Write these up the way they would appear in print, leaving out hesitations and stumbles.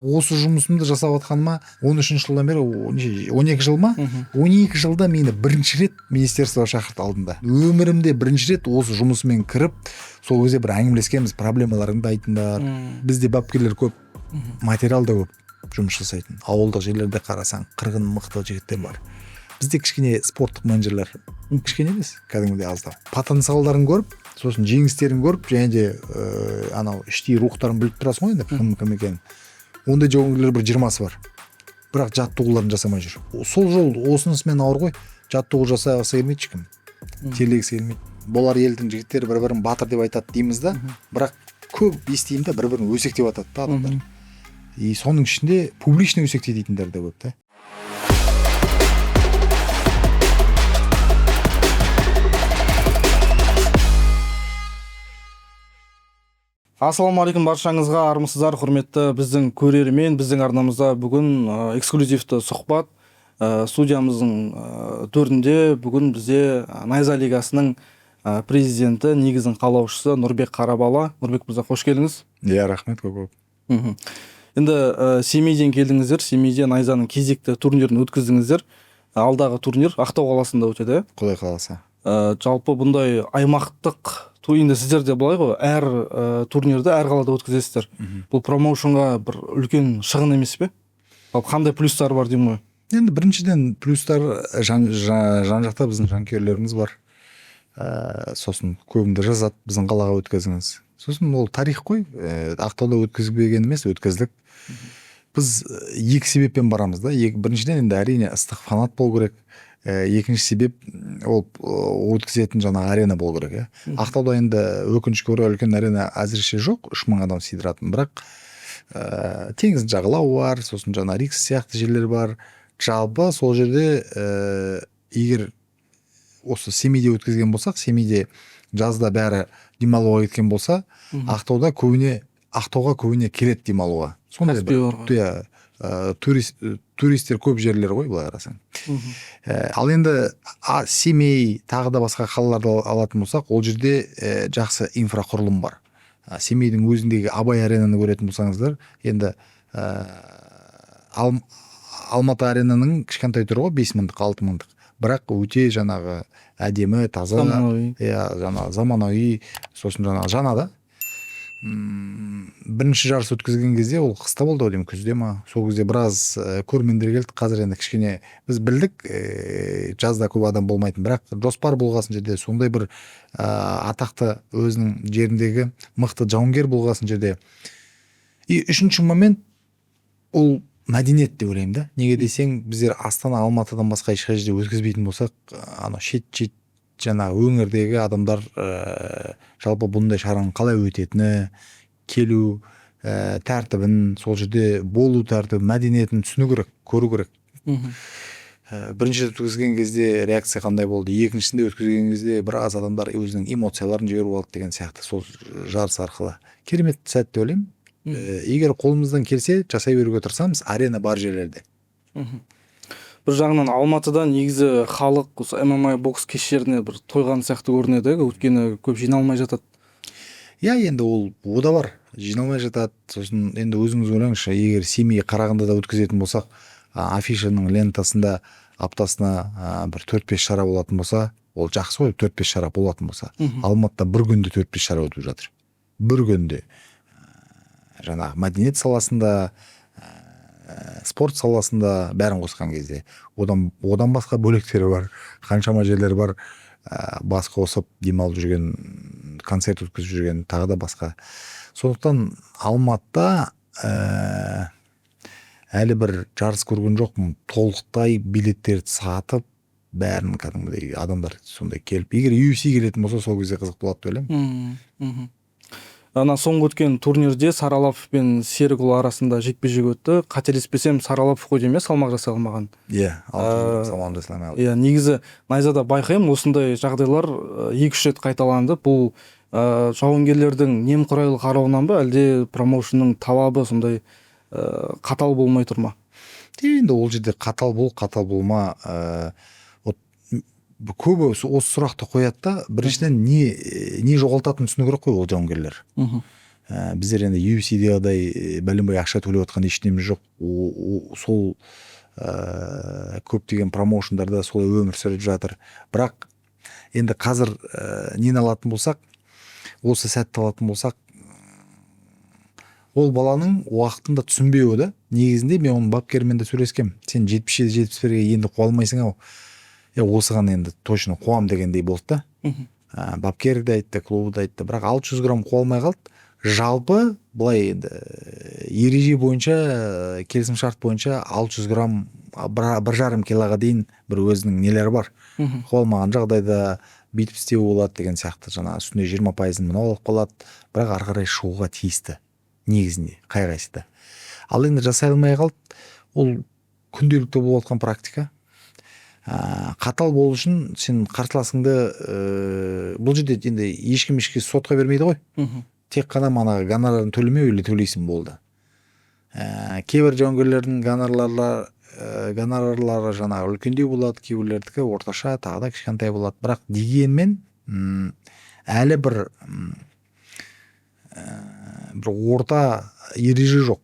Осы жұмысымды жасап жатқаныма 13 жылдан бері, 12 жыл ма? 12 жылда мені бірінші рет министерство шақырды алдында. Өмірімде бірінші рет осы жұмысымен кіріп, сол кезде бір әңгімелескенбіз, проблемаларыңды айтыңдар. Бізде бапкерлер көп, материал да көп жұмыс жасайтын. Ауылдық жерлерде қарасаң, қырғын мықты жігіттер бар. Бізде кішкене спорттық менеджерлер, кішкене емес, кәдімгідей аздау. Потенциалдарын көріп, сосын жеңістерін көріп, және де анау іштей рухтарын біліп тұрасың ғой енді кім кім екенін. Ондай жауынгерлер бір 20-сы бар. Бірақ жаттығуларын жасамай жүр. Сол жол осынысымен ауыр ғой. Жаттығу жасағысы келмейді ешкім. Терлегісі келмейді. Болар елдің жігіттері бір-бірін батыр деп айтады дейміз да, бірақ көп естимін да, бір-бірін өсектеп атады да адамдар. И соның ішінде публичный өсектей дейтіндер де көп та. Ассалаумағалейкум баршаңызға, армысыздар, құрметті біздің көрермен. Біздің арнамызда бүгін эксклюзивті сұхбат. Студиямыздың төрінде бүгін бізде Найза лигасының президенті, негізін қалаушысы Нұрбек Қарабала. Нұрбек мырза, қош келдіңіз. Иә, рахмет көп көп. Енді Семейден келдіңіздер, Семейде Найзаның кезекті турнирін өткіздіңіздер. Алдағы турнир Ақтау қаласында өтеді. Құдай қаласа. Жалпы бұндай аймақтық енді сіздер де былай ғой, әр турнирді әр қалада өткізесіздер. Бұл промоушнға бір үлкен шығын емес пе? Ал қандай плюстары бар деймін ғой? Енді біріншіден плюстар жан жақта біздің жанкүйерлеріміз бар. Сосын көбінде жазады, біздің қалаға өткізіңіз. Сосын ол тарих қой, Ақтауда өткізбеген емес, өткіздік. Біз екі себеппен барамыз да. Біріншіден енді әрине ыстық фанат болу керек. Екінші себеп ол өткізетін жаңағы арена болу керек, иә. Ақтауда енді өкінішке орай үлкен арена әзірше жоқ, 3000 адам сыйдыратын, бірақ теңіздің жағалауы бар, сосын жаңа Рикс сияқты жерлер бар. Жалпы сол жерде егер осы Семейде өткізген болсақ, Семейде жазда бәрі демалуға кеткен болса, Ақтауда көбіне, Ақтауға көбіне келеді демалуға. Сондай бір, иә, туристер көп жерлер ғой былай қарасаң. Ал енді Семей тағы да басқа қалаларды алатын болсақ, ол жерде жақсы инфрақұрылым бар. Семейдің өзіндегі Абай аренаны көретін болсаңыздар, енді Алматы аренаның кішкентай түрі ғой, 5 мыңдық, 6 мыңдық. Бірақ өте жаңағы әдемі, таза, иә, жаңағы заманауи, сосын жаңағы жаңа да. Бірінші жарыс өткізген кезде ол қыста болды ау деймін, күзде ма, сол кезде біраз көрермендер келді. Қазір енді кішкене біз білдік, жазда көп адам болмайтын, бірақ жоспар болғасын жерде сондай бір атақты өзінің жеріндегі мықты жауынгер болғасын жерде. И үшінші момент ол мәдениет деп ойлаймын да. Неге десең, біздер Астана, Алматыдан басқа ешқай жерде өткізбейтін болсақ, анау шет-шет жаңағы өңірдегі адамдар жалпы бұндай шараның қалай өтетіні, келу тәртібін, сол жерде болу тәртібі, мәдениетін түсіну керек, көру керек. Бірінші рет өткізген кезде реакция қандай болды, екіншісінде өткізген кезде біраз адамдар өзінің эмоцияларын жіберіп алды деген сияқты. Сол жарыс арқылы керемет сәт деп ойлаймын. Егер қолымыздан келсе жасай беруге тырысамыз арена бар жерлерде. Бір жағынан Алматыда негізі халық осы ММА бокс кештеріне бір тойған сияқты көрінеді, өйткені көп жиналмай жатады. Иә, енді ол о да бар, жиналмай жатады. Сосын енді өзіңіз ойлаңызшы, егер Семей, Қарағандыда өткізетін болсақ, афишаның лентасында аптасына бір 4-5 шара болатын болса, ол жақсы ғой, 4-5 шара болатын болса. Алматыда бір күнде 4-5 шара өтіп жатыр. Бір күнде. Жаңағы мәдениет саласында, спорт саласында бәрін қосқан кезде одан басқа бөлектері бар, қаншама жерлер бар, бас қосып демалып жүрген, концерт өткізіп жүрген, тағы да басқа. Сондықтан Алматыда әлі бір жарыс көрген жоқпын, толықтай билеттерді сатып, бәрін кәдімгідей адамдар сондай келіп, егер UFC келетін болса, сол кезде қызық болады деп ойлаймын. Ана соңғы өткен турнирде Саралапов пен Серікұлы арасында жекпе-жек өтті. Қателеспесем, Саралапов қой деймін, салмақ жасай алмаған. Иә, салмақ жасай алмай. Иә, негізі Найзада байқаймын, осындай жағдайлар 2-3 рет қайталанды. Бұл жауынгерлердің немқұрайлы қарауынан ба, әлде промоушнның талабы сондай қатал болмай тұр ма? Енді ол жерде қатал бол, қатал болма, көбі осы сұрақты қояды да. Біріншіден, не жоғалтатынын түсіну керек қой ол жауынгерлер. Біздер енді UFC-дегідей бәленбай ақша төлеп жатқан ештеңеміз жоқ. Сол көптеген промоушндарда солай өмір сүріп жатыр. Бірақ енді қазір нені алатын болсақ, осы сәтті алатын болсақ, ол баланың уақытында түсінбеуі да. Негізінде мен оның бапкерімен де сөйлескенмін: сен 77, 71-ге енді қуа алмайсың ау, е, осыған енді точно қуам дегендей болды да. Бапкер де айтты, клубы да айтты, бірақ 600 грамм қуа алмай қалды. Жалпы былай енді ереже бойынша, келісім шарт бойынша 600 грамм, 1,5 килоға дейін бір өзінің нелері бар. Қуа алмаған жағдайда бүйтіп істеуге болады деген сияқты, жаңағы үстіне 20%-ын мынау алып қалады, бірақ ары қарай шығуға тиісті негізінде қай қайсысы да. Ал енді жасай алмай қалды. Ол күнделікті болып жатқан практика. Қатал болу үшін сен қарсыласыңды, бұл жерде енді ешкім ешкім сотқа бермейді ғой. Тек қана манағы гонорарын төлемеу или төлейсің, болды. Кейбір жауынгерлердің гонорарлары жаңағы үлкендеу болады, кейбіреулердікі орташа, тағы да кішкентай болады. Бірақ дегенмен әлі бір орта ереже жоқ,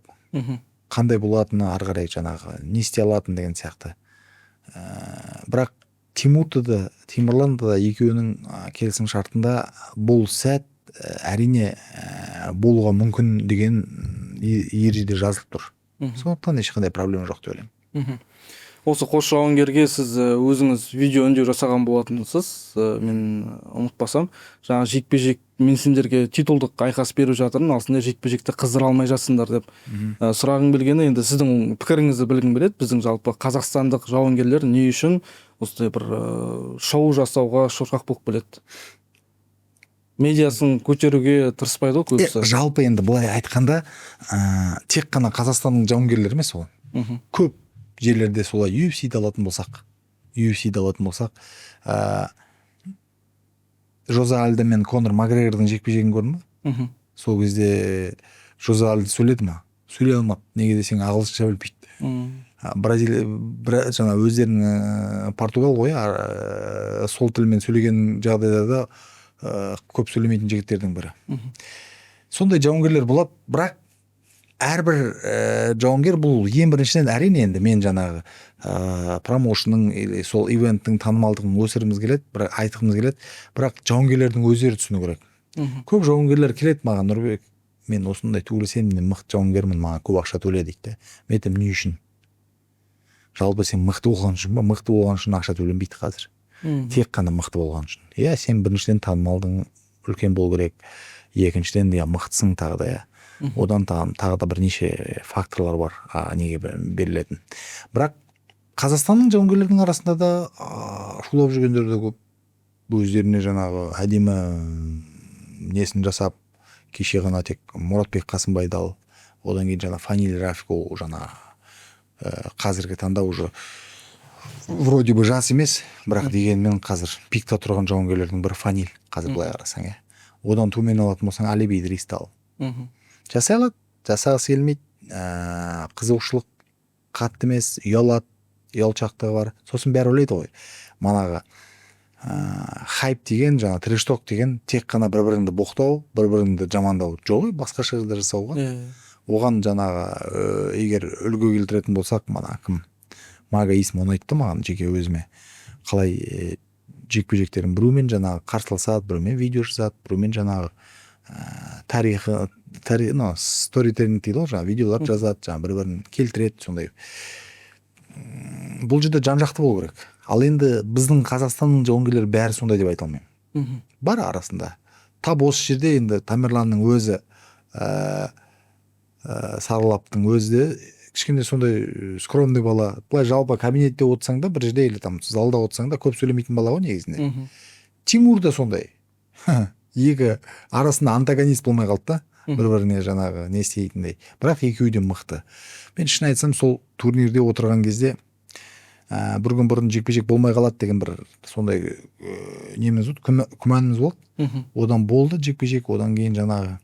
қандай болатыны, ары қарай жаңағы не істей алатын деген сияқты. Бірақ Тимурды да, Темірланды да, екеуінің келісім шартында бұл сәт әрине болуға мүмкін деген ережеде жазылып тұр. Сондықтан ешқандай проблема жоқ деп ойлаймын. Осы қос жауынгерге сіз өзіңіз видео үндеу жасаған болатынсыз. Мен ұмытпасам, жаңағы жекпе жек, мен сендерге титулдық айқас беріп жатырмын, ал сендер жекпе жекті қыздыра алмай жатсыңдар деп. Сұрағым келгені, енді сіздің пікіріңізді білгім келеді: біздің жалпы қазақстандық жауынгерлер не үшін осындай бір шоу жасауға шорқақ болып келеді, медиасын көтеруге тырыспайды ғой көбісі? Жалпы енді былай айтқанда, тек қана Қазақстанның жауынгерлері емес ол. Көп жерлерде солай. UFC-ді алатын болсақ, UFC-ді алатын болсақ, Жозе Альдо мен Конор Макгрегордың жекпе жегін көрдің ба? Мхм. Сол кезде Жозе Альдо сөйледі ма? Сөйлей алмады. Неге десең, ағылшынша білмейді. Бразилия жаңа өздерінің, португал ғой, сол тілмен сөйлеген жағдайда да көп сөйлемейтін жігіттердің бірі. Сондай жауынгерлер болады, бірақ әрбір жауынгер, бұл ең біріншіден, әрине, енді мен жаңағы промоушнның или сол ивенттің танымалдығын өсіргіміз келеді, бірақ айтқымыз келеді, бірақ жауынгерлердің өздері түсіну керек. Көп жауынгерлер келеді маған: «Нұрбек, мен осындай түгел, сен мен мықты жауынгермін, маған көп ақша төле», — дейді да. Мен айтамын: «Не үшін? Жалпы сен мықты болған үшін ба?» Мықты болған үшін ақша төленбейді қазір. Тек қана мықты болған үшін, иә, сен біріншіден танымалдың үлкен болу керек, екіншіден, иә, мықтысың тағы да, иә. Одан тағы да бірнеше факторлар бар, неге берілетін. Бірақ Қазақстанның жауынгерлерінің арасында да шулап жүргендер де көп, өздеріне жаңағы әдемі несін жасап. Кеше ғана тек Мұратбек Қасымбайды ал, одан кейін жаңа Фаниль Рафик, ол жаңа қазіргі таңда уже вроде бы жас емес, бірақ дегенмен қазір пикта тұрған жауынгерлердің бірі Фаниль қазір былай қарасаң, иә. Одан төмен алатын болсаң, Алиби Идристі ал. Жасай алады, жасағысы келмейді, қызығушылық қатты емес, ұялады, ұялшақтығы бар. Сосын бәрі ойлайды ғой, манағы хайп деген, жаңа трэш-ток деген тек қана бір біріңді боқтау, бір біріңді жамандау. Жоқ, басқаша да жасауға. Оған жаңағы егер үлгі келтіретін болсақ, мана кім, Мага Исма, оны айтты маған жеке өзіме, қалай жекпе жектерін біреумен жаңағы қарсыласады, біреумен видео жазады, біреумен жаңағы тарихы, ну, сторителлинг дейді ғой, жаңағы видеолар жазады, жаңағы бір бірін келтіреді сондай. Бұл жерде жан жақты болу керек. Ал енді біздің Қазақстанның жауынгерлері бәрі сондай деп айта алмаймын. Бар арасында. Тап осы жерде енді Тамерланның өзі, Сарылаптың өзі де кішкене сондай скромный бала. Былай жалпы кабинетте отырсаң да бір жерде или там залда отырсаң да, көп сөйлемейтін бала ғой негізінде. Тимур да сондай. Екі арасында антагонист болмай қалды да, бір біріне жаңағы не істейтіндей, бірақ екеуі де мықты. Мен шын айтсам, сол турнирде отырған кезде, бір күн бұрын жекпе жек болмай қалады деген бір сондай неміз болды, күмәніміз болды. Одан болды жекпе жек, одан кейін жаңағы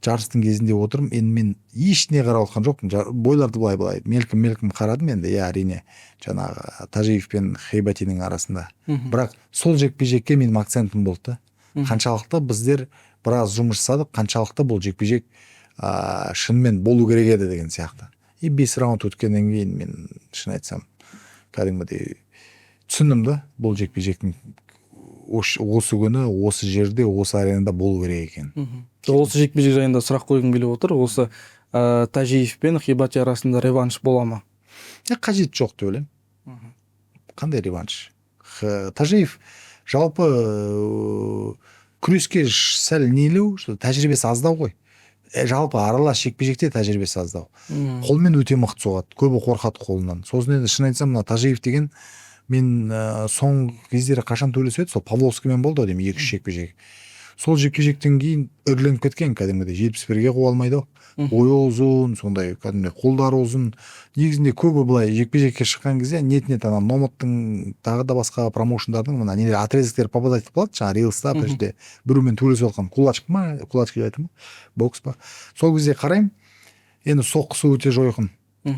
жарыстың кезінде отырмын. Енді мен ештеңе қарап отқан жоқпын, бойларды былай былай мелком мелком қарадым енді, иә, әрине, жаңағы Тажиев пен Хейбатидің арасында. Бірақ сол жекпе жекке менің акцентім болды да, қаншалықты біздер Біраз жұмыс жасадық, қаншалықты бұл жекпе жек шынымен болу керек еді деген сияқты. И 5 раунд өткеннен кейін мен, шын айтсам, кәдімгідей түсіндім да, бұл жекпе жектің осы күні, осы жерде, осы аренада болу керек екен. Осы жекпе жек жайында сұрақ қойғым келіп отыр. Осы Тәжиев пен Хибати арасында реванш бола ма? Қажет жоқ деп ойлаймын. Қандай реванш? Тәжиев жалпы күреске сәл нелеу, что тәжірибесі аздау ғой. Жалпы аралас жекпе жекте тәжірибесі аздау. Қолмен өте мықты соғады, көбі қорқады қолынан. Сосын енді, шын айтсам, мына Тажиев деген мен соңғы кездері қашан төбелесіп еді, сол Павловскиймен болды ау деймін екі үш жекпе жек. Сол жекпе жектен кейін іріленіп кеткен кәдімгідей, 71-ге қуа алмайды ау. Бойы ұзын, сондай кәдімгідей, қолдары ұзын. Негізінде көбі былай жекпе жекке шыққан кезде нет нет ана Номадтың, тағы да басқа промоушндардың мына нелер, отрезоктері попадать етіп қалады жаңағы рилста. Бір жерде біреумен төбелесіп жатқан, кулачка ма, кулачка деп айтады ма, бокс па, сол кезде қараймын. Енді соққысы өте жойқын.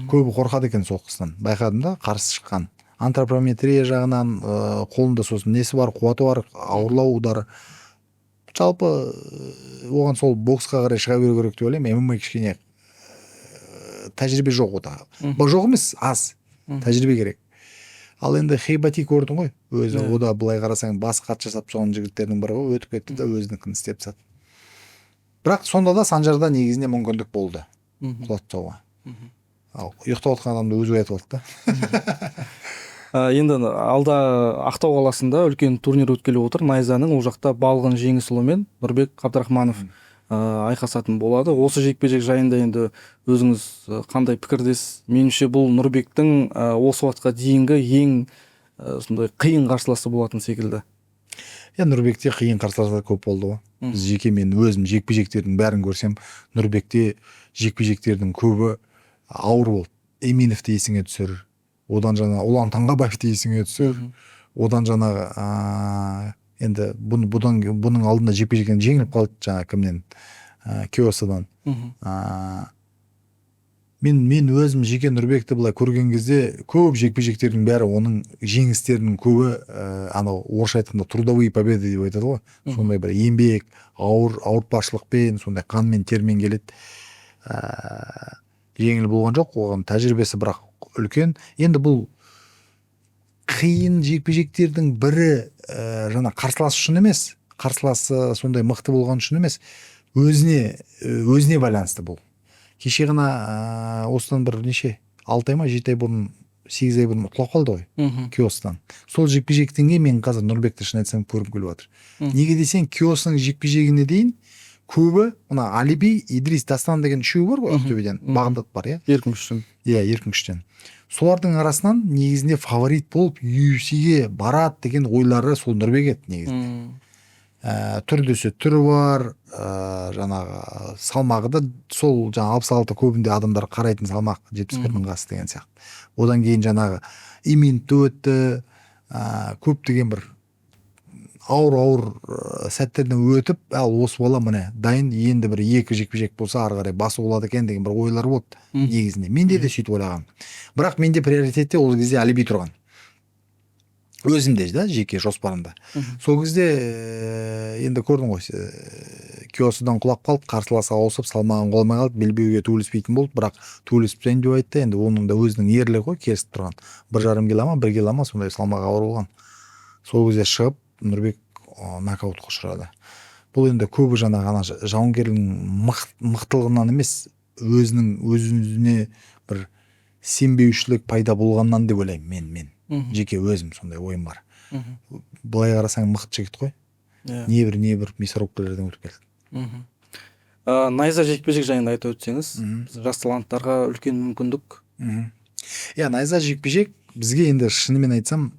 Көбі қорқады екен соққысынан, байқадым да. Қарсы шыққан антропометрия жағынан қолында сосын несі бар, қуаты бар, ауырлау удары. Жалпы оған сол боксқа қарай шыға беру керек деп ойлаймын. ММА кішкене тәжірибе жоқ ода. Жоқ емес, аз тәжірибе керек. Ал енді Хейбати көрдің ғой өзі. Иә. О да былай қарасаң, басы қатты жасап тастаған жігіттердің бірі ғой, өтіп кетті да, өзінікін істеп тастады. Бірақ сонда да Санжарда негізінде мүмкіндік болды құлатып тастауға. Ал ұйықтап жатқан адамды өзі оятып алды да. Енді алда Ақтау қаласында үлкен турнир өткелі отыр Найзаның. Ол жақта Балғын Жеңісұлы мен Нұрбек Қабдрахманов айқасатын болады. Осы жекпе жек жайында енді өзіңіз қандай пікірдесіз? Меніңше, бұл Нұрбектің осы уақытқа дейінгі ең сондай қиын қарсыласы болатын секілді. Иә, Нұрбекте қиын қарсыластар көп болды ғой. Біз жеке, мен өзім жекпе жектердің бәрін көрсем, Нұрбекте жекпе жектердің көбі ауыр болды. Эминовті есіңе түсір, одан жаңа Ұлан Таңғабаевты есіңе түсір, одан жаңағы енді бұны, бұдан бұның алдында жекпе жектен жеңіліп қалды жаңа кімнен, Киосадан. Мен өзім жеке Нұрбекті былай көрген кезде, көп жекпе жектердің бәрі, оның жеңістерінің көбі анау орысша айтқанда трудовые победы деп айтады ғой. Сондай бір еңбек, ауыр ауыртпашылықпен, сондай қанмен, термен келеді. Жеңіл болған жоқ оған, тәжірибесі бірақ үлкен. Енді бұл қиын жекпе жектердің бірі жаңа қарсылас үшін емес, қарсыласы сондай мықты болған үшін емес, өзіне байланысты. Бұл кеше ғана осыдан бір неше, 6 ай ма, 7 ай бұрын, 8 ай бұрын құлап қалды ғой Киостан. Сол жекпе жектен кейін мен қазір Нұрбекті, шын айтсам, көргім келіп жатыр. Неге десең, Киосның жекпе жегіне дейін көбі мына Алиби, Идрис, Дастан деген үшеуі бар ғой Ақтөбеден. Бағдат бар, иә. Еркін күштен. Иә, еркін күштен. Солардың арасынан негізінде фаворит болып UFC-ге барады деген ойлары сол Нұрбек еді негізінде. Түр десе түрі бар, жаңағы салмағы да сол жаңа 66, көбінде адамдар қарайтын салмақ, 71-дің қасы деген сияқты. Одан кейін жаңағы Иминті өтті, көптеген бір ауыр ауыр сәттерден өтіп, ал осы бала міне дайын, енді бір екі жекпе жек болса, ары қарай басы болады екен деген бір ойлар болды. Негізінде менде де сөйтіп ойлағанмын, бірақ менде приоритетте ол кезде Алиби тұрған өзімде да, жеке жоспарымда. Сол кезде енді көрдің ғой, Киосыдан құлап қалды, қарсыласы ауысып, салмағын қоя қалды, белбеуге төбелеспейтін болды, бірақ төбелесіп тастайын деп айтты. Енді оның да өзінің ерлігі ғой, келісіп тұрған 1,5 кило ма, 1 кило ма, сондай салмағы ауыр болған. Сол кезде шығып Нұрбек нокаутқа ұшырады. Бұл енді көбі жаңағы ана жауынгердің мықтылығынан емес, өзінің өз өзіне бір сенбеушілік пайда болғаннан деп ойлаймын мен. Жеке өзім сондай ойым бар. Былай қарасаң, мықты жігіт қой. Небір мясорубкалардан өтіп келді. Найза жекпе жек жайында айтып өтсеңіз. Біздің жас таланттарға үлкен мүмкіндік. Иә, Найза жекпе жек бізге енді, шынымен айтсам,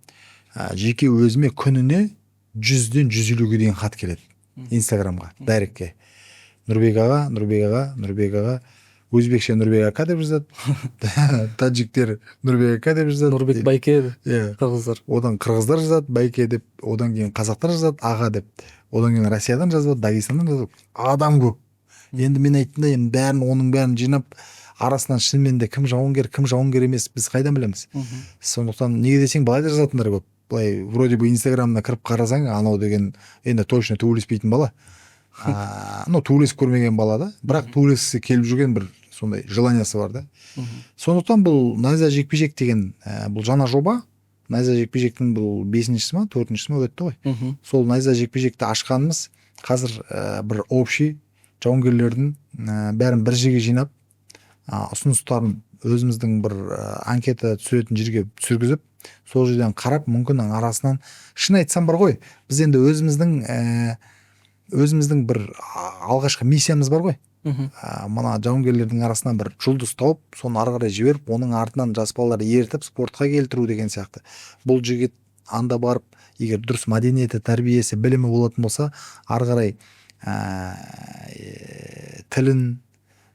жеке өзіме күніне 100-ден 150-ге дейін хат келеді Инстаграмға, директке: «Нұрбек аға, Нұрбек аға, Нұрбек аға». Өзбекше «Нұрбек ака» деп жазады, таджиктер «Нұрбек ака» деп жазады. «Нұрбек байке». Иә. Қырғыздар. Одан қырғыздар жазады «байке» деп, одан кейін қазақтар жазады «аға» деп, одан кейін Россиядан жазады, Дагестаннан жазады. Адам көп. Енді мен айттым да, енді бәрін, оның бәрін жинап, арасынан шынымен де кім жауынгер, кім жауынгер емес, біз қайдан білеміз? Сондықтан, неге десең, былай да жазатындар көп. Былай вроде бы Инстаграмына кіріп қарасаң, анау деген енді точно төбелеспейтін бала. Ну, төбелесіп көрмеген бала да, бірақ төбелескісі келіп жүрген, бір сондай желаниясы бар да. Сондықтан бұл «Найза жекпе жек» деген бұл жаңа жоба. «Найза жекпе жектің» бұл бесіншісі ма, төртіншісі ма өтті ғой. Сол «Найза жекпе жекті» ашқанымыз қазір бір общий жауынгерлердің бәрін бір жерге жинап, ұсыныстарын өзіміздің бір анкета түсіретін жерге түсіргізіп, сол жерден қарап, мүмкін арасынан, шын айтсам бар ғой, біз енді өзіміздің бір алғашқы миссиямыз бар ғой. Мына жауынгерлердің арасынан бір жұлдыз тауып, соны ары қарай жіберіп, оның артынан жас балаларды ертіп, спортқа келтіру деген сияқты. Бұл жігіт анда барып, егер дұрыс мәдениеті, тәрбиесі, білімі болатын болса, ары қарай тілін,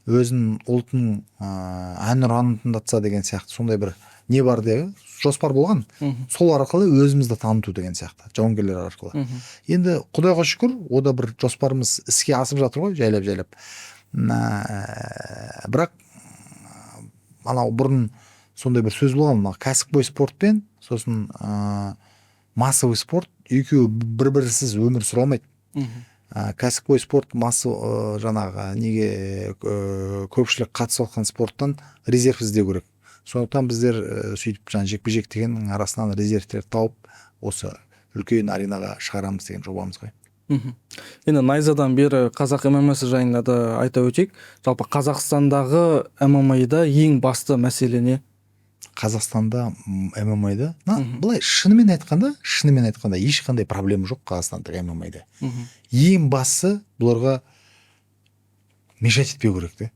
өзінің ұлтының әнұранын тыңдатса деген сияқты, сондай бір не бар деген жоспар болған. Сол арқылы өзімізді таныту деген сияқты, жауынгерлер арқылы. Енді құдайға шүкір, о да бір жоспарымыз іске асып жатыр ғой жайлап жайлап. Бірақ анау бұрын сондай бір сөз болған: мына кәсіпқой спортпен, сосын массовый спорт екеуі бір бірісіз өмір сүре алмайды. Кәсіпқой спорт масса жаңағы неге көпшілік қатысып жатқан спорттан резерв іздеу керек. Сондықтан біздер сөйтіп жаңағы жекпе жек дегеннің арасынан резервтерді тауып, осы үлкен аренаға шығарамыз деген жобамыз ғой. Енді «Найзадан» бері қазақ ММАсы жайында да айта өтейік. Жалпы Қазақстандағы ММАда ең басты мәселе не? Қазақстанда ММАда былай шынымен айтқанда, ешқандай проблема жоқ Қазақстандық ММАда. Ең бастысы, бұларға мешать етпеу керек те.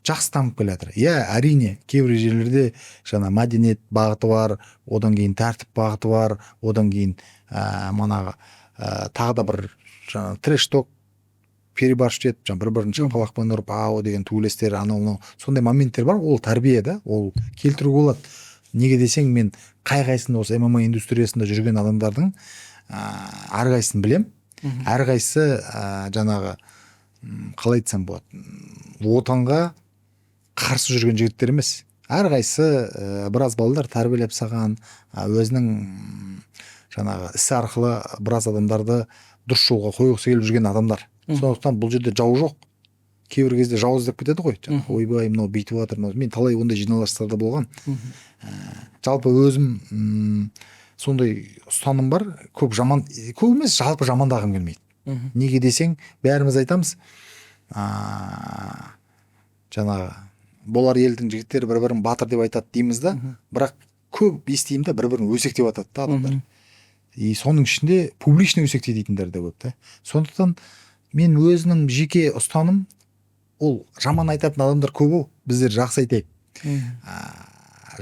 Жақсы дамып келе жатыр, иә. Әрине, кейбір жерлерде жаңа мәдениет бағыты бар, одан кейін тәртіп бағыты бар, одан кейін манағы тағы да бір жаңағы трэш-ток, перебарщить етіп, жаңағы бір бірін шапалақпен ұрып, ау деген төбелестер, анау мынау сондай моменттер бар. Ол тәрбие да, ол келтіруге болады. Неге десең, мен қай қайсысын осы ММА индустриясында жүрген адамдардың әрқайсысын білем. Әрқайсысы жаңағы қалай айтсам болады, отанға қарсы жүрген жігіттер емес. Әрқайсысы біраз балалар тәрбиелеп тастаған, өзінің жаңағы ісі арқылы біраз адамдарды дұрыс жолға қойғысы келіп жүрген адамдар. Сондықтан бұл жерде жау жоқ. Кейбір кезде жау іздеп кетеді ғой жаңағы, ойбай, мынау бүйтіп жатыр, мынау. Мен талай ондай жиналыстарда болған. Жалпы өзім сондай ұстаным бар: көп жаман, көп емес, жалпы жамандағым келмейді. Неге десең, бәріміз айтамыз, жаңағы болар елдің жігіттері бір бірін батыр деп айтады дейміз да. Бірақ көп естимін да, бір бірін өсектеп жатады да адамдар. И соның ішінде публично өсектей дейтіндер де көп та. Сондықтан мен өзінің жеке ұстаным, ол жаман айтатын адамдар көп ау, біздер жақсы айтайық,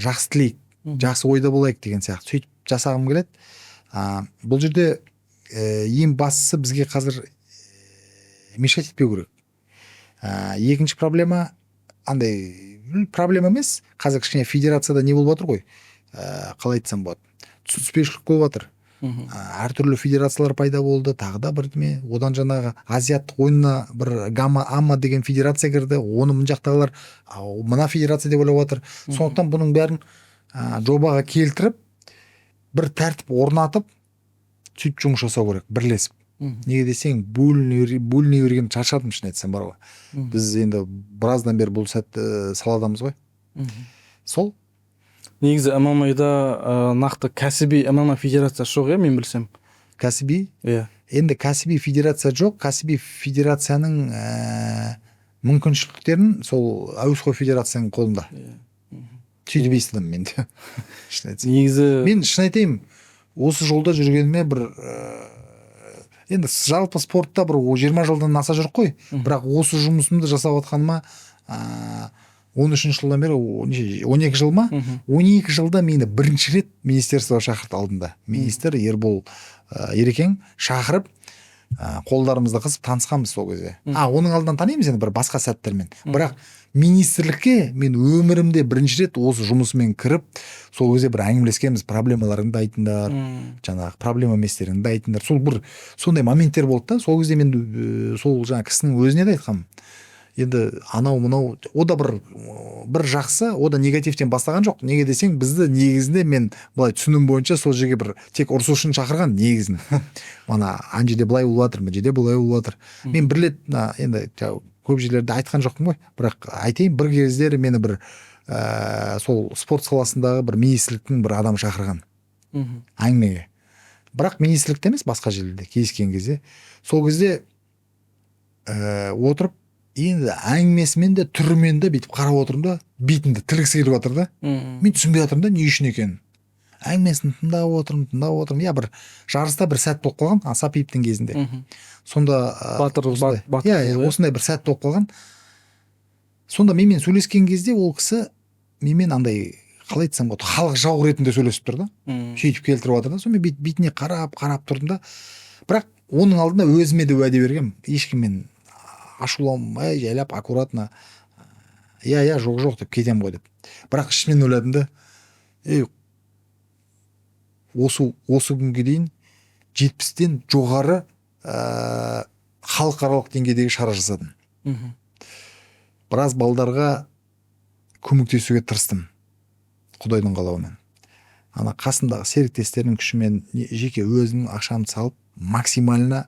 жақсы тілейік, жақсы ойда болайық деген сияқты, сөйтіп жасағым келеді. Бұл жерде ең бастысы, бізге қазір мешать етпеу керек. Екінші проблема, андай проблема емес, қазір кішкене федерацияда не болып жатыр ғой, қалай айтсам болады, түсініспеушілік болып жатыр. Әртүрлі федерациялар пайда болды, тағы да бірдеме. Одан жаңағы азиаттық ойынына бір гамма АММА деген федерация кірді, оны мына жақтағылар мына федерация деп ойлап жатыр. Сондықтан бұның бәрін жобаға келтіріп, бір тәртіп орнатып, сөйтіп жұмыс жасау керек бірлесіп. Неге десең, бөліне берген шаршадым, шын айтсам бар ғой. Біз енді біраздан бері бұл сәтті саладамыз ғой. Сол. Негізі ММАда нақты кәсіби ММА федерациясы жоқ, иә, мен білсем? Кәсіби? Иә. Енді кәсіби федерация жоқ. Кәсіби федерацияның мүмкіншіліктерін сол әуесқой федерацияның қолында. Сөйтіп естідім мен де, шын айтсам. Негізі Мен шын айтайын, осы жолда жүргеніме бір енді жалпы спортта бір 20 жылдан аса жүрік қой. Бірақ осы жұмысымды жасап жатқаныма 13-жылдан бері, неше, 12 жыл ма? 12 жылда мені бірінші рет министерство шақырды алдында. Министр Ербол Ерекең шақырып, қолдарымызды қысып танысқанбыз сол кезде. Оның алдынан танимыз енді бір басқа сәттермен. Бірақ министрлікке мен өмірімде бірінші рет осы жұмысымен кіріп, сол кезде бір әңгімелескенбіз: проблемаларыңды айтыңдар, жаңағы проблема еместеріңді айтыңдар. Сол бір сондай моменттер болды да. Сол кезде мен сол жаңағы кісінің өзіне де айтқанмын. Енді анау мынау о да бір жақсы, о да негативтен бастаған жоқ. Неге десең, бізді негізінде, мен былай түсінуім бойынша, сол жерге бір тек ұрысу үшін шақырған негізін. Мана ана жерде былай болып жатыр, мына жерде былай болып жатыр. Мен бір рет мына енді көп жерлерде айтқан жоқпын ғой, бірақ айтайын, бір кездері мені бір сол спорт саласындағы бір министрліктің бір адамы шақырған әңгімеге. Бірақ министрлікте емес, басқа жерде кездескен кезде, сол кезде отырып енді әңгімесімен де, түрімен де бүйтіп қарап отырмын да, бетімді тілгісі келіп жатыр да. Мен түсінбей жатырмын да, не үшін екенін. Әңгімесін тыңдап отырмын, тыңдап отырмын. Иә, бір жарыста бір сәт болып қалған Асапиевтің кезінде. Сонда Батыр осындай, батыр иә, ғой, иә? Осындай бір сәт болып қалған. Сонда менімен сөйлескен кезде ол кісі менімен андай, қалай айтсам болады, халық жау ретінде сөйлесіп тұр да. Сөйтіп келтіріп жатыр да. Сонымен бетіне қарап қарап тұрдым да. Бірақ оның алдында өзіме де уәде бергенмін: ешкіммен ашуланбай, жайлап, аккуратно, иә, иә, жоқ, жоқ деп кетемін ғой деп. Бірақ ішімнен ойладым да: ей, осы күнге дейін 70-тен жоғары халықаралық деңгейдегі шара жасадым. Біраз балдарға көмектесуге тырыстым. Құдайдың қалауымен, ана қасымдағы серіктестердің күшімен, жеке өзімнің ақшамды салып, максимально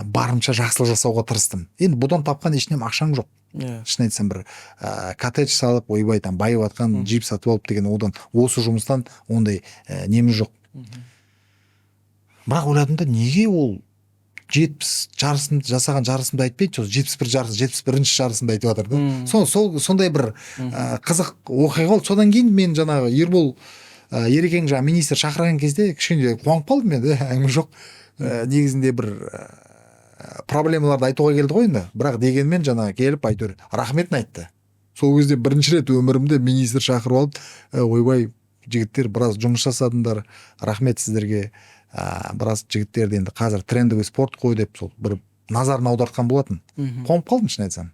барынша жақсылық жасауға тырыстым. Енді бұдан тапқан ешнем ақшам жоқ. Шын айтсам, бір коттедж салып, ойбай, там байып жатқан, джип сатып алып деген, одан, осы жұмыстан ондай неміз жоқ. Бірақ ойладым да, неге ол 70 жарысын жасаған жарысымды айтпайды, сол 71 жарыс, 71-ші жарысымды айтып жатыр да. Сол сондай бір қызық оқиға болды. Содан кейін мен жаңағы Ербол, Ерекең, жаңағы министр шақырған кезде кішкене қуанып қалдым мен, әңгіме жоқ. Негізінде бір проблемаларды айтуға келді ғой енді. Бірақ дегенмен жаңағы келіп, әйтеуір рахметін айтты. Сол кезде бірінші рет өмірімде министр шақырып алып: «Ойбай, жігіттер, біраз жұмыс жасадыңдар, рахмет сіздерге, біраз жігіттерді енді қазір трендовый спорт қой», — деп, сол бір назарын аудартқан болатын. Қуанып қалдым, шын айтсам.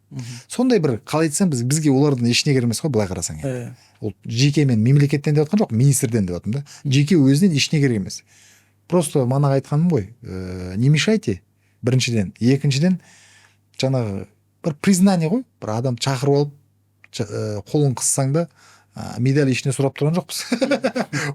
Сондай бір, қалай айтсам, бізге олардан ештеңе керек емес қой, былай қарасаң енді. Ол жеке мен мемлекеттен деп жатқан жоқ, министрден деп жатырмын да. Жеке өзінен ештеңе керек емес. Просто манағы айтқаным ғой, не мешайте, біріншіден. Екіншіден, жаңағы бір признание ғой, бір адам шақырып алып, қолын қыссаң да, медаль ештеңе сұрап тұрған жоқпыз,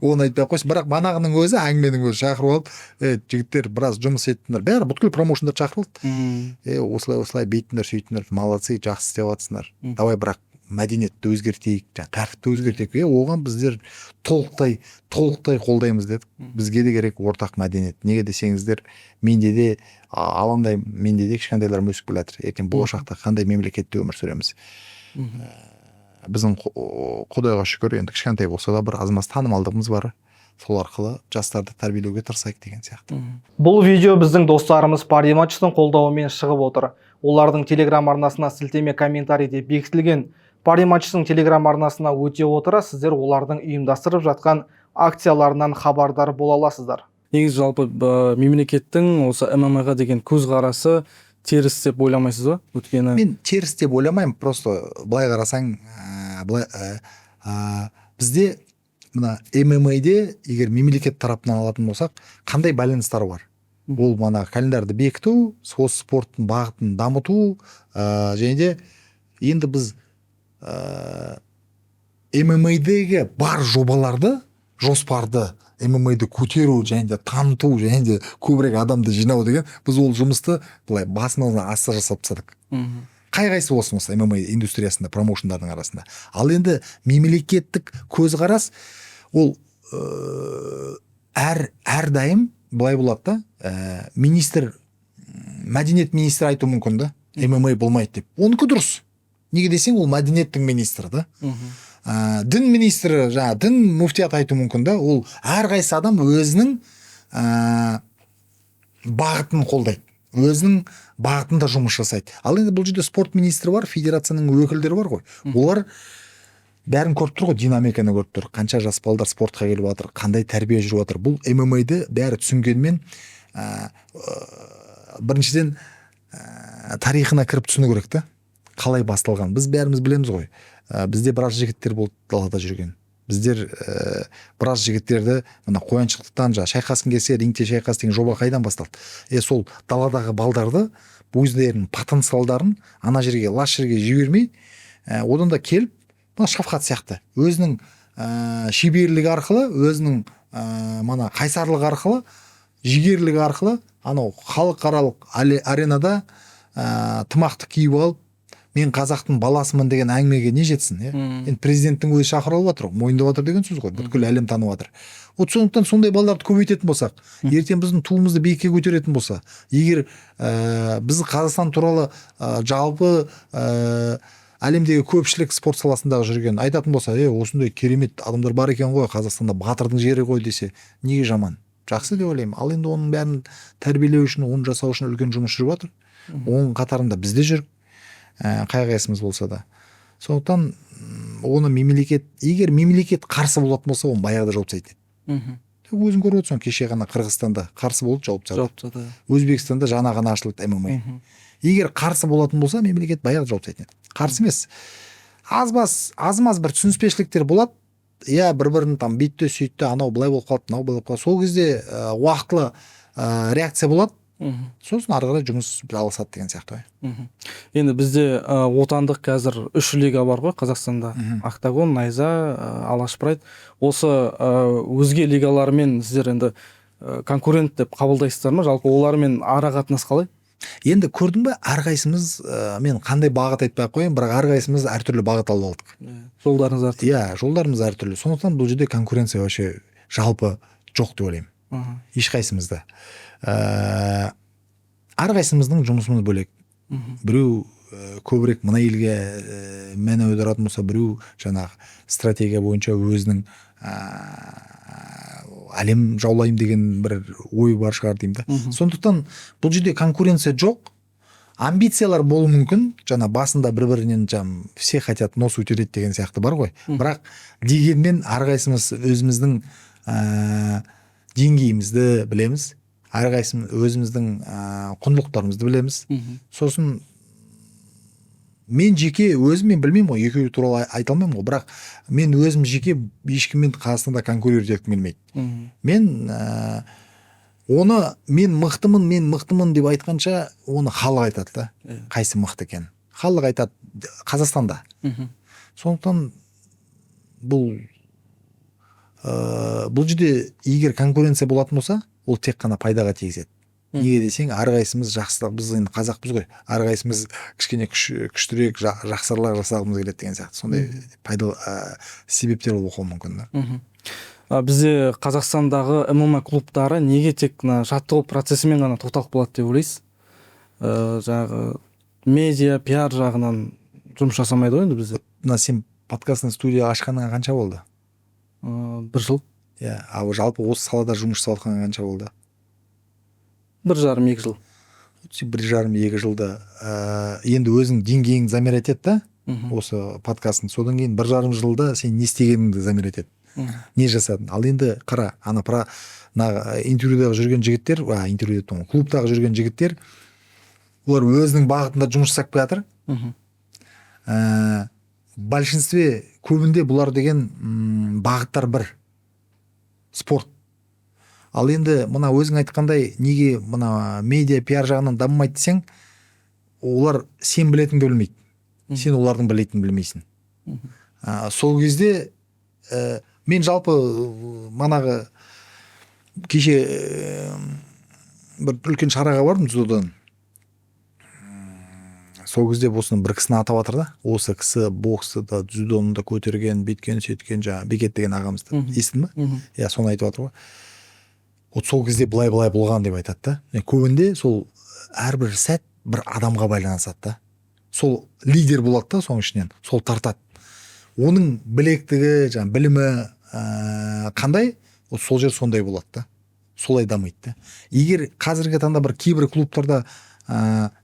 оны айтпай ақ қойсын. Бірақ манағының өзі, әңгіменің өзі, шақырып алып: «Е, жігіттер, біраз жұмыс еттіңдер», бәрі, бүткіл промоушндар шақырып алды. «Е, осылай, осылай, бүйттіңдер, сөйттіңдер, молодцы, жақсы істеп жатсыңдар. Давай, бірақ мәдениетті өзгертейік, жаңағы тәртіпті өзгертейік». «Е, оған біздер толықтай қолдаймыз», — дедік. «Бізге де керек ортақ мәдениет. Неге десеңіздер, менде де алаңдаймын, менде де кішкентайларым өсіп келе жатыр. Ертең болашақта қандай мемлекетте өмір сүреміз?» Біздің құдайға шүкір, енді кішкентай болса да бір аз маз танымалдығымыз бар. Сол арқылы жастарды тәрбиелеуге тырысайық деген сияқты. Бұл видео біздің достарымыз Париматчтың қолдауымен шығып отыр. Олардың телеграм арнасына сілтеме комментарийде бекітілген. Париматчтың телеграм арнасына өте отыра, сіздер олардың ұйымдастырып жатқан акцияларынан хабардар бола аласыздар. Негізі, жалпы мемлекеттің осы ММА-ға деген көзқарасы теріс деп ойламайсыз ба? Өйткені Мен теріс деп ойламаймын. Просто былай қарасаң, былай, бізде мына ММА-де, егер мемлекет тарапынан алатын болсақ, қандай байланыстар бар? Ол мана календарды бекіту, сол спорттың бағытын дамыту, және де енді біз ММА-дегі бар жобаларды, жоспарды, ММА-ді көтеру және де таныту және де көбірек адамды жинау деген, біз ол жұмысты былай басын аса жасап тастадық. Қай қайсысы болсын, осы ММА индустриясында, промоушндардың арасында. Ал енді мемлекеттік көзқарас ол әрдайым былай болады да, министр, мәдениет министрі айтуы мүмкін да, ММА болмайды деп. Оныкі дұрыс. Неге десең, ол мәдениеттің министрі да. Дін министрі, жаңағы дін муфтияты айтуы мүмкін да. Ол әрқайсы адам өзінің бағытын қолдайды, өзінің бағытында жұмыс жасайды. Ал енді бұл жерде спорт министрі бар, федерацияның өкілдері бар ғой. Олар бәрін көріп тұр ғой, динамиканы көріп тұр, қанша жас балдар спортқа келіп жатыр, қандай тәрбие жүріп жатыр. Бұл ММА-ді бәрі түсінгенмен, біріншіден, тарихына кіріп түсіну керек та, қалай басталған. Біз бәріміз білеміз ғой, бізде біраз жігіттер болды далада жүрген. Біздер біраз жігіттерді мына қояншықтықтан, жаңағы «Шайқасқың келсе, рингте шайқас» деген жоба қайдан басталды? Е, сол даладағы балдарды Өздерінің потенциалдарын ана жерге, лас жерге жібермей, одан да келіп, мына Шавхат сияқты өзінің шеберлігі арқылы, өзінің мана қайсарлығы арқылы, жігерлігі арқылы анау халықаралық аренада тымақты киіп алып, «мен қазақтың баласымын» деген әңгімеге не жетсін, иә? Енді президенттің өзі шақырып алып жатыр ғой, мойындап жатыр деген сөз ғой, бүткіл әлем танып жатыр. Вот сондықтан сондай балаларды көбейтетін болсақ, ертең біздің туымызды биікке көтеретін болса, егер біз Қазақстан туралы жалпы әлемдегі көпшілік спорт саласындағы жүрген айтатын болса, «Е, осындай керемет адамдар бар екен ғой Қазақстанда, батырдың жері ғой» десе, неге жаман? Жақсы деп ойлаймын. Ал енді оның бәрін тәрбиелеу үшін, оны жасау үшін үлкен жұмыс жүріп жатыр. Оның қатарында біз де жүрік, қай қайсымыз болса да. Сондықтан оны мемлекет, егер мемлекет қарсы болатын болса, оны баяғыда жауып тастайтын еді. Өзің көріп отырсың, кеше ғана Қырғызстанда қарсы болды, жауып тастады. Жауып тастады. Өзбекстанда жаңа ғана ашылды ММА. Егер қарсы болатын болса мемлекет, баяғыда жауып тастайтын еді. Қарсы емес, аз бас аз маз бір түсініспеушіліктер болады, иә, бір бірін там бүйтті, сөйтті, анау былай болып қалды, мынау былай болып қалды. Сол кезде уақытылы реакция болады. Сосын ары қарай жұмыс жалғасады деген сияқты ғой. Енді бізде отандық қазір үш лига бар ғой Қазақстанда: Октагон, Найза, Алаш Прайд. Осы өзге лигалармен сіздер енді конкурент деп қабылдайсыздар ма? Жалпы олармен ара қатынас қалай? Енді көрдің ба, әрқайсымыз, мен қандай бағыт айтпай ақ қояйын, бірақ әрқайсымыз әртүрлі бағыт алып алдық. Жолдарыңыз әртүрлі. Иә, жолдарымыз әртүрлі. Сондықтан бұл жерде конкуренция вообще жалпы жоқ деп ойлаймын. Ешқайсымызда. Әрқайсымыздың жұмысымыз бөлек. Біреу көбірек мына елге мән аударатын болса, біреу жаңағы стратегия бойынша өзінің әлем жаулаймын деген бір ой бар шығар деймін да. Сондықтан бұл жерде конкуренция жоқ. Амбициялар болуы мүмкін, жаңа басында бір бірінен жаңа все хотят нос утереть деген сияқты бар ғой. Бірақ дегенмен әрқайсымыз өзіміздің деңгейімізді білеміз, әрқайсымыз өзіміздің құндылықтарымызды білеміз. Сосын мен жеке өзім, мен білмеймін ғой, екеуі туралы айта алмаймын ғой, бірақ мен өзім жеке ешкіммен Қазақстанда конкурировать еткім келмейді. Мен оны мен мықтымын, мен мықтымын деп айтқанша, оны халық айтады да. Қайсы мықты екенін халық айтады Қазақстанда. Сондықтан бұл жерде егер конкуренция болатын болса, ол тек қана пайдаға тигізеді. Неге десең, әрқайсымыз жақсы, біз енді қазақпыз ғой, әрқайсымыз кішкене күштірек, жақсырақ жасағымыз келеді деген сияқты, сондай пайдалы себептер болуы мүмкін да. Бізде Қазақстандағы ММА клубтары неге тек мына жаттығу процесімен ғана тоқталып қалады деп ойлайсыз? Жаңағы медиа, пиар жағынан жұмыс жасамайды ғой енді бізде. Мына сен подкастный студия ашқаныңа қанша болды? Бір жыл. Иә, ал жалпы осы салада жұмыс жасап жатқаныңа қанша болды? 1,5-2 жыл. Сен 1,5-2 жылда енді өзің деңгейіңді замерять ет та. Осы подкасттың содан кейін 1,5 жылда сен не істегеніңді замерять ет, не жасадың. Ал енді қара, ана про мына интервьюдағы жүрген жігіттер, интервью деп тұрмын ғой, клубтағы жүрген жігіттер, олар өзінің бағытында жұмыс жасап келе жатыр. Большинстве, көбінде бұлар деген бағыттар бір спорт. Ал енді мына өзің айтқандай, неге мына медиа, пиар жағынан дамымайды десең, олар сен білетініңді білмейді, сен олардың білетінін білмейсің. Сол кезде мен жалпы манағы кеше бір үлкен шараға бардым дзюдодан. Сол кезде осыны бір кісіні атап жатыр да, осы кісі боксты да, дзюдоны да көтерген, бүйткен, сөйткен, жаңағы Бекет деген ағамызды естідің ба? Мхм. Иә, соны айтып жатыр ғой. Вот сол кезде былай былай болған деп айтады да. Көбінде сол әрбір сәт бір адамға байланысады да, сол лидер болады да, соның ішінен сол тартады. Оның білектігі, жаңағы білімі қандай, вот сол жер сондай болады да, солай дамиды да. Егер қазіргі таңда бір кейбір клубтарда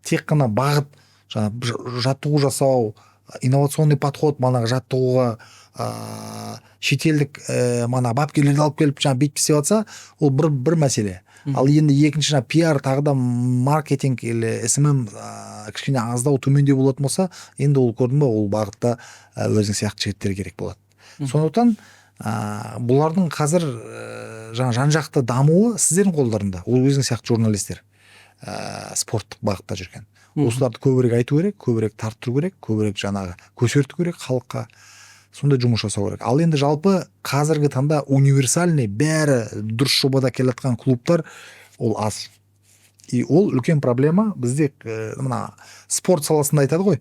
тек қана бағыт жаңағы жаттығу жасау, инновационный подход манағы жаттығуға, шетелдік мана бапкерлерді алып келіп, жаңағы бүйтіп істеп жатса, ол бір мәселе. Ал енді екінші жаңағы пиар, тағы да маркетинг или СММ кішкене аздау, төмендеу болатын болса, енді ол, көрдің ба, ол бағытта өзің сияқты жігіттер керек болады. Сондықтан бұлардың қазір жаңа жан жақты дамуы сіздердің қолдарында, ол өзің сияқты журналистер. спорттық бағытта жүрген. Осыларды көбірек айту керек, көбірек тарттыру керек, көбірек жаңағы көрсету керек халыққа. Сондай жұмыс жасау керек. Ал енді жалпы қазіргі таңда универсальный, бәрі дұрыс жобада келе жатқан клубтар ол аз. И ол үлкен проблема бізде. Мына спорт саласында айтады ғой,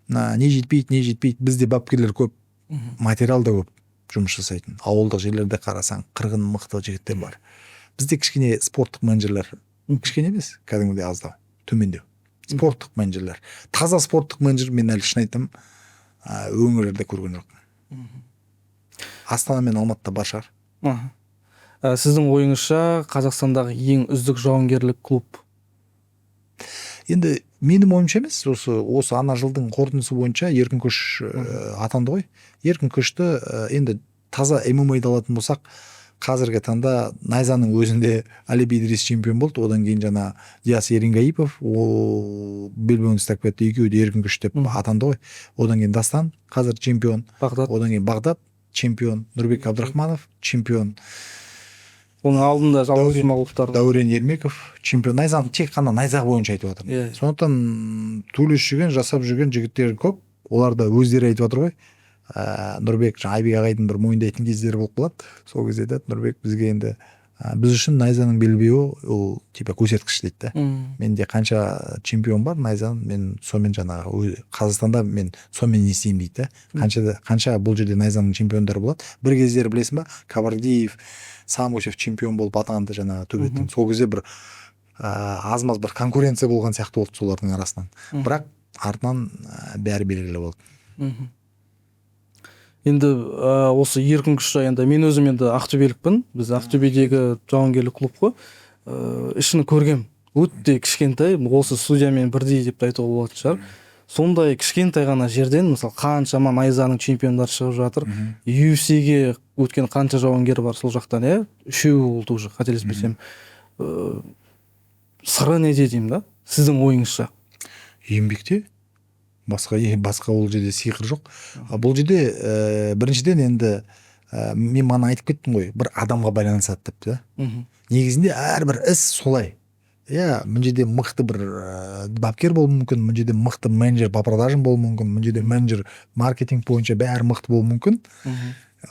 мына не жетпейді, не жетпейді? Бізде бапкерлер көп, материал да көп жұмыс жасайтын. Ауылдық жерлерде қарасаң, қырғын мықты жігіттер бар. Бізде кішкене спорттық менеджерлер, кішкене емес, кәдімгідей аздау, төмендеу спорттық менеджерлер. Таза спорттық менеджер мен әлі, шын айтамын, өңірлерде көрген жоқпын. Астана мен Алматыда бар шығар. Аха. Сіздің ойыңызша, Қазақстандағы ең үздік жауынгерлік клуб? Енді менің ойымша емес, осы ана жылдың қорытындысы бойынша Еркін Күш атанды ғой. Еркін Күшті, енді таза ММА-ды алатын болсақ, қазіргі таңда Найзаның өзінде Алиби Идрис чемпион болды. Одан кейін жаңа Диас Ерингаипов, ол белбеуін ұстап кетті. Екеуі де Еркін Күш деп атанды ғой. Одан кейін Дастан қазір чемпион. Бағдат. Одан кейін Бағдат чемпион, Нұрбек Абдрахманов чемпион. Оның алдында Жалғас Жұмағұловтар. Дәурен Ермеков чемпион. Найзаны, тек қана Найза бойынша айтып жатырмын. Сондықтан төйлесіп жүрген, жасап жүрген жігіттер көп. Олар да өздері айтып жатыр ғой. Нұрбек, жаңа Айбек ағайдың бір мойындайтын кездері болып қалады. Сол кезде айтады Нұрбек бізге: енді біз үшін Найзаның белбеуі ол типа көрсеткіш, дейді да. Менде қанша чемпион бар Найзаның, мен сонымен жаңағы Қазақстанда мен сонымен не істеймін, дейді да. Қанша қанша бұл жерде Найзаның чемпиондары болады. Бір кездері, білесің ба, Кабардиев, Самусев чемпион болып атанды жаңағы Төбеттің. Сол кезде бір аз маз бір конкуренция болған сияқты болды солардың арасынан. Бірақ артынан бәрі белгілі болды. Енді осы Еркін Күш жайында, мен өзім енді ақтөбелікпін, біз Ақтөбедегі жауынгерлік клуб қой. Ішін көргем, өте кішкентай, осы студиямен бірдей деп те айтуға болатын шығар. Сондай кішкентай ғана жерден, мысалы, қаншама Найзаның чемпиондары шығып жатыр, UFC-ге өткен қанша жауынгер бар сол жақтан, иә, үшеуі болды уже, қателеспесем. Сыры неде деймін да, сіздің ойыңызша? Еңбекте. Басқа басқа ол жерде сиқыр жоқ. А бұл жерде біріншіден енді мен бағана айтып кеттім ғой, бір адамға байланысады деп та. Негізінде әрбір іс солай, иә. Мына жерде мықты бір бапкер болуы мүмкін, мына жерде мықты менеджер по продажам болуы мүмкін, мына жерде менеджер маркетинг бойынша, бәрі мықты болуы мүмкін.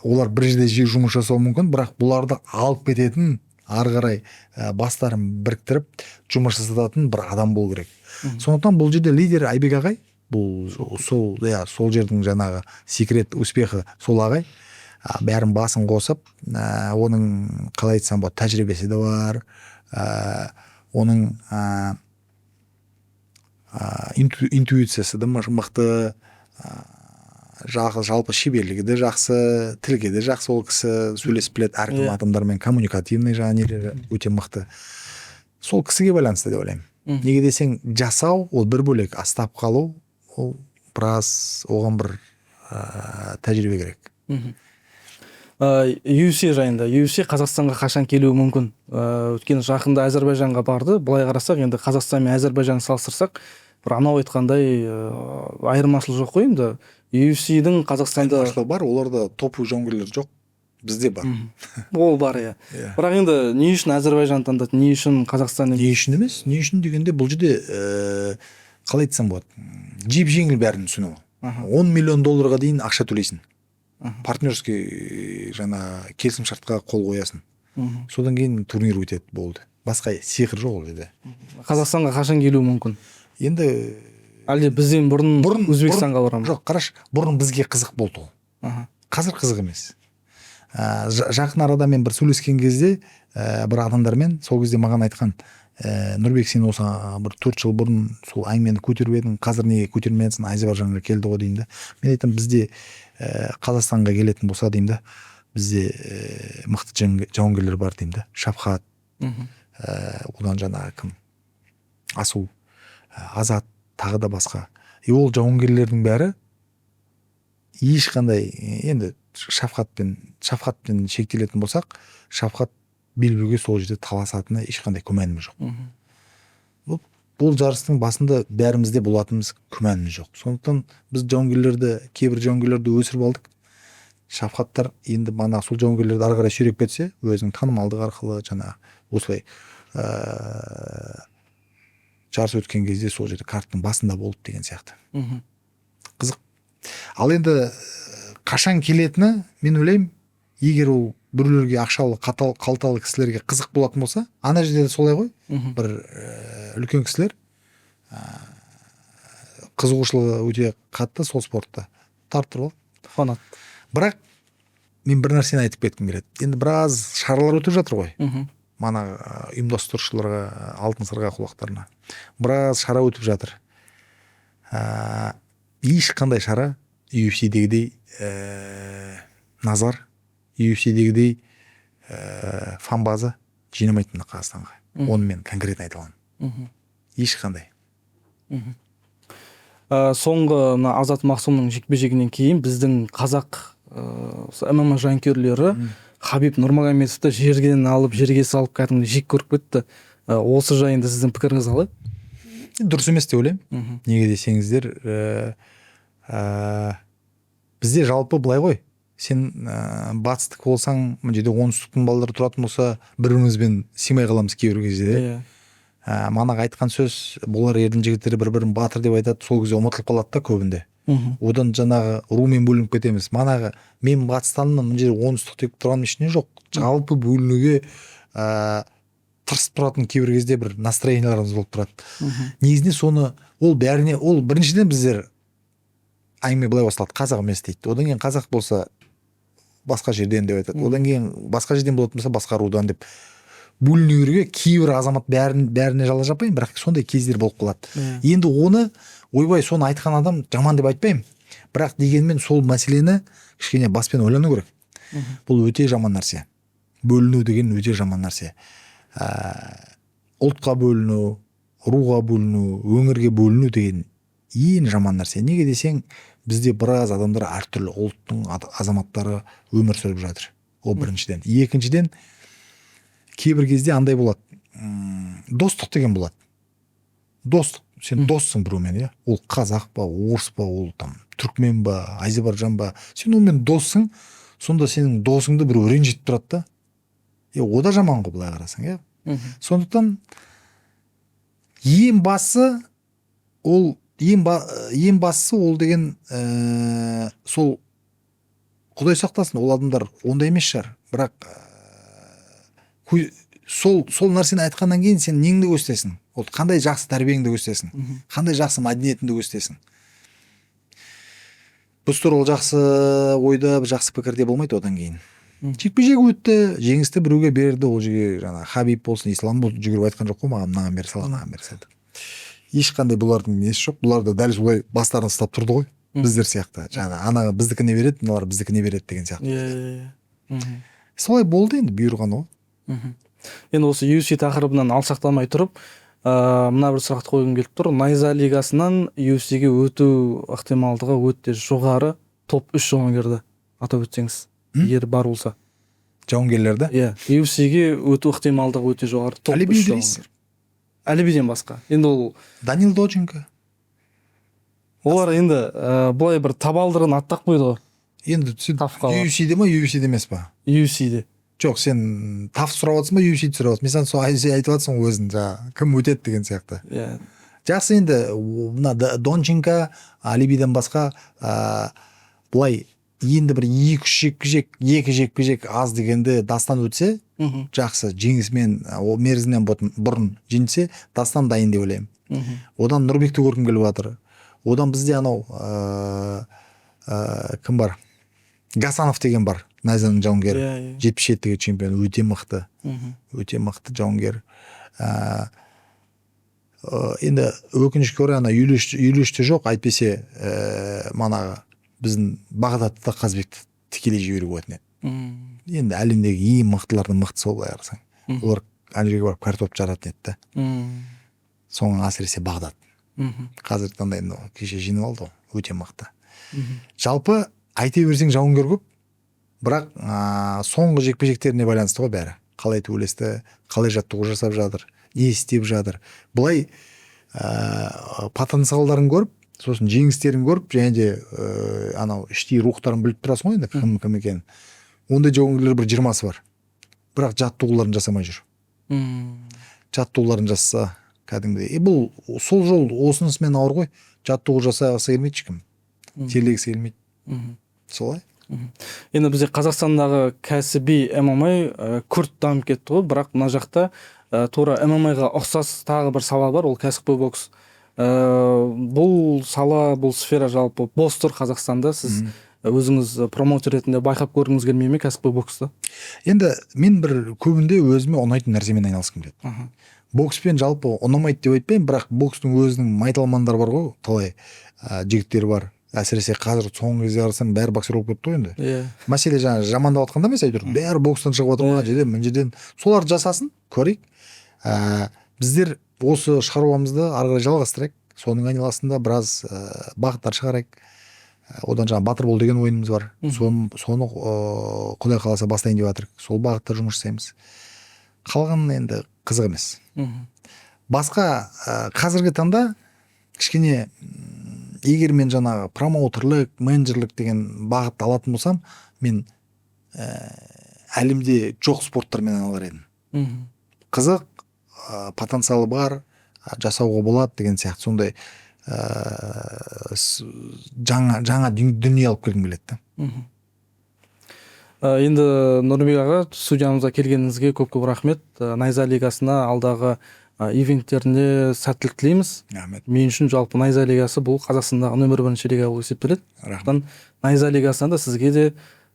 Олар бір жерде жиі жұмыс жасауы мүмкін, бірақ бұларды алып кететін, ары қарай бастарын біріктіріп жұмыс жасататын бір адам болу керек. Сондықтан бұл жерде лидер Айбек ағай, бұл сол, иә, сол жердің жаңағы секрет успеха сол ағай. Бәрін басын қосып, оның, қалай айтсам болады, тәжірибесі де бар, оның интуициясы да мықты, жалпы шеберлігі де жақсы, тілге де жақсы, ол кісі сөйлесіп біледі әркім адамдармен, коммуникативный жаңағы нелері өте мықты. Сол кісіге байланысты деп ойлаймын. Неге десең, жасау ол бір бөлек, а ұстап қалу ол біраз, оған бір тәжірибе керек. UFC жайында, UFC Қазақстанға қашан келуі мүмкін? Өйткені жақында Әзірбайжанға барды. Былай қарасақ, енді Қазақстан мен Әзірбайжанды салыстырсақ, бір анау айтқандай айырмашылық жоқ қой енді UFC-дің Қазақстанда. Айырмашылығы бар, оларда топовый жауынгерлер жоқ, бізде бар. Ол бар, иә. Иә. Бірақ енді не үшін Әзірбайжан таңдады, не үшін Қазақстан емес? Не үшін емес, не үшін дегенде, бұл жерде қалай айтсам болады, жеп жеңіл бәрін түсіну. 10 миллион долларға дейін ақша төлейсің, партнерский жаңа келісімшартқа қол қоясың. Содан кейін турнир өтеді, болды, басқа сиқыр жоқ ол жерде. Қазақстанға қашан келуі мүмкін? Енді Әлде бізден бұрын, Өзбекстанға бара ма? Жоқ, қарашы, бұрын бізге қызық болды ол. Қазір қызық емес. Жақын арада мен бір сөйлескен кезде бір адамдармен, сол кезде маған айтқан: Нұрбек, сен осы бір 4 жыл бұрын сол әңгімені көтеріп едің, қазір неге көтермей жатрсың, Әзербайжанға келді ғой, деймін да. Мен айтамын, бізде Қазақстанға келетін болса, деймін да, бізде мықты жауынгерлер бар, деймін да, Шавхат, одан жаңағы кім, Асу, Азат, тағы да басқа. И ол жауынгерлердің бәрі ешқандай, енді Шавхатпен шектелетін болсақ, Шавхат белбеуге сол жерде таласатыны ешқандай күмәнім жоқ. Бұл жарыстың басында бәрімізде болатынымыз күмәніміз жоқ. Сондықтан біз жауынгерлерді, кейбір жауынгерлерді өсіріп алдық. Шавхаттар енді мана сол жауынгерлерді ары қарай сүйреп кетсе, өзінің танымалдығы арқылы, жаңағы осылай Жарыс өткен кезде сол жерде карттың басында болып деген сияқты. Қызық. Ал енді қашан келетіні, мен ойлаймын, егер ол біреулерге, ақшалы, қалталы кісілерге қызық болатын болса, ана жерде де солай ғой. Бір үлкен кісілер қызығушылығы өте қатты, сол спортта тартып алады. Фанат. Бірақ мен бір нәрсені айтып кеткім келеді. Енді біраз шаралар өтіп жатыр ғой. Мана ұйымдастырушыларға алтын сырға құлақтарына. Біраз шара өтіп жатыр. Ешқандай шара UFC-дегідей назар, UFC-дегідей фан-база жинамайды мына Қазақстанға. Оны мен конкретно айта аламын. Ешқандай. Соңғы мына Азат Мақсұмның жекпе жегінен кейін біздің қазақ осы ММА жанкүйерлері Хабиб Нұрмагомедовті жерден алып, жерге салып, кәдімгідей жек көріп кетті. Осы жайында сіздің пікіріңіз қалай? Дұрыс емес деп ойлаймын. Неге десеңіздер, бізде жалпы былай ғой: сен батыстікі болсаң, мына жерде оңтүстіктің балалары тұратын болса, бір бірімізбен сыймай қаламыз кейбір кезде де. Манағы айтқан сөз, бұлар ердің жігіттері бір бірін батыр деп айтады, сол кезде ұмытылып қалады да көбінде. Одан жаңағы румен бөлініп кетеміз. Манағы мен батыстанмын, мына жерде оңтүстік деп тұрғаным ештеңе жоқ. Жалпы бөлінуге тырысып тұратын кейбір кезде бір настроенияларымыз болып тұрады. Негізінде соны ол бәріне, ол біріншіден, біздер әңгіме былай басталады: қазақ емес дейді, одан кейін қазақ болса, басқа жерден деп айтады, одан кейін басқа жерден болатын болса, басқа рудан деп бөліну беруге кейбір азамат, бәріне жала жаппаймын, бірақ сондай кездер болып қалады. Енді оны, ойбай, соны айтқан адам жаман деп айтпаймын, бірақ дегенмен сол мәселені кішкене баспен ойлану керек. Бұл өте жаман нәрсе, бөліну деген өте жаман нәрсе. Ұлтқа бөліну, руға бөліну, өңірге бөліну деген ең жаман нәрсе. Неге десең, бізде біраз адамдар, әртүрлі ұлттың азаматтары өмір сүріп жатыр. Ол біріншіден. Екіншіден, кейбір кезде андай болады, достық деген болады. Достық, сен доссың біреумен, иә, ол қазақ па, орыс па, ол там түркмен ба, әзербайжан ба, сен онымен доссың. Сонда сенің досыңды біреу ренжітіп тұрады да, е, о да жаман ғой былай қарасаң, иә. Сондықтан ең басы ол, ең бастысы ол деген сол, құдай сақтасын, ол адамдар ондай емес шығар, бірақ сол нәрсені айтқаннан кейін сен неңді көрсетесің? Ол қандай жақсы тәрбиеңді көрсетесің, қандай жақсы мәдениетіңді көрсетесің? Біз туралы жақсы ойда, жақсы пікірде болмайды одан кейін. Жекпе жек өтті, жеңісті біреуге берді. Ол жерге жаңағы Хабиб болсын, Ислам болсын, жүгіріп айтқан жоқ қой: маған мынаған бере сал, анаған бере сал деп. Ешқандай бұлардың несі жоқ. Бұлар да дәл солай бастарын ұстап тұрды ғой біздер сияқты, жаңағы ана біздікіне береді, мыналар біздікіне береді деген сияқты. иә иә иә мхм. Солай болды енді, бұйырғаны ғой. Енді осы UFC тақырыбынан алшақтамай тұрып, мына бір сұрақты қойғым келіп тұр. Найза лигасынан UFC-ге өту ықтималдығы өте жоғары топ үш жауынгерді атап өтсеңіз, егер бар болса. Жауынгерлерді? Иә, UFC-ге өту ықтималдығы өте жоғары топ Әліби үш Идрис. жауынгер. Әлібиден басқа енді ол Данил Донченко. Олар енді былай бір табалдырығын аттап қойды ғой. Енді сен TUF-қа барып. UFC-де ма, UFC-де емес па? UFC-де. Жоқ, сен TUF сұрап жатрсың ба, UFC сұрап жатрсың? Мен саған сол айтып жатрсың ғой өзің, жаңағы кім өтеді деген сияқты. Иә. Жақсы, енді мына Донченко, Алибиден басқа, былай енді бір екі үш жекпе жек, екі жекпе жек аз дегенде Дастан өтсе, жақсы жеңісімен, ол мерзімнен бұрын жеңсе, Дастан дайын деп ойлаймын. Одан Нұрбекті көргім келіп жатыр. Одан бізде анау кім бар, Гасанов деген бар, Найзаның жауынгері. иә иә 77-ге чемпион, өте мықты, өте мықты жауынгер. Енді өкінішке орай, ана Үйлеште жоқ, әйтпесе манағы біздің Бағдатты да, Қазбекті тікелей жіберуге болатын еді. Енді әлемдегі ең мықтылардың мықтысы ғой былай қарасаң. Олар ана жерге барып картоп жаратын еді да. Соның әсіресе Бағдат қазіргі таңда енді кеше жеңіп алды ғой, өте мықты. Жалпы айта берсең, жауынгер көп, бірақ соңғы жекпе жектеріне байланысты ғой бәрі: қалай төбелесті, қалай жаттығу жасап жатыр, не істеп жатыр. Былай потенциалдарын көріп, сосын жеңістерін көріп және де анау іштей рухтарын біліп тұрасың ғой енді, кім кім екенін. Ондай жауынгерлер бір 20-сы бар, бірақ жаттығуларын жасамай жүр. Жаттығуларын жасаса Кәдімгідей. И бұл сол жол осынысымен ауыр ғой. Жаттығу жасағысы келмейді ешкім. Терлегісі келмейді. Солай. Енді бізде Қазақстандағы кәсіби ММА күрт дамып кетті ғой, бірақ мына жақта тура ММА-ға ұқсас тағы бір сала бар, ол кәсіпқой бокс. Бұл сала, бұл сфера жалпы бос тұр Қазақстанда. Сіз өзіңіз промоутер ретінде байқап көргіңіз келмей ме кәсіпқой боксты? Енді мен бір көбінде өзіме ұнайтын нәрсемен айналысқым келеді. Бокспен жалпы ұнамайды деп айтпаймын, бірақ бокстың өзінің майталмандары бар ғой, талай жігіттер бар. Әсіресе қазір соңғы кезде қарасаң, бәрі боксер болып кетті ғой енді. Мәселе жаңа жамандап жатқанда емес, әйтеуір бәрі бокстан шығып жатыр ғой, ана жерден, мына жерден. Солар жасасын, көрейік. Біздер осы шаруамызды ары қарай жалғастырайық, соның айналасында біраз бағыттар шығарайық. Одан жаңа «Батыр бол» деген ойынымыз бар. Соны құдай қаласа, бастайын деп жатырмық. Сол бағытта жұмыс жасаймыз. Қалған енді қызық емес. Басқа қазіргі таңда кішкене егер мен жаңағы промоутерлік, менеджерлік деген бағытты алатын болсам, мен әлемде жоқ спорттармен айналар едім. Қызық, потенциалы бар, жасауға болады деген сияқты сондай жаңа дүние алып келгім келеді да. Енді, Нұрбек аға, студиямызға келгеніңізге көп көп рахмет. Найза лигасына алдағы ивенттерінде сәттілік тілейміз. Рахмет. Мен үшін жалпы Найза лигасы бұл Қазақстандағы нөмір бірінші лига болып есептеледі. Рахмет. Сондықтан Найза лигасына да, сізге де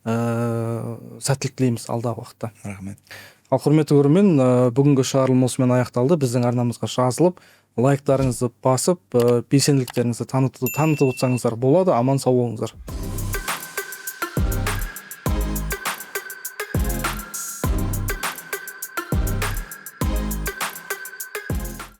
сәттілік тілейміз алдағы уақытта. Рахмет. Ал, құрметті көрермен, бүгінгі шығарылым осымен аяқталды. Біздің арнамызға жазылып, лайктарыңызды басып, белсенділіктеріңізді танытып отырсаңыздар болады. Аман сау болыңыздар.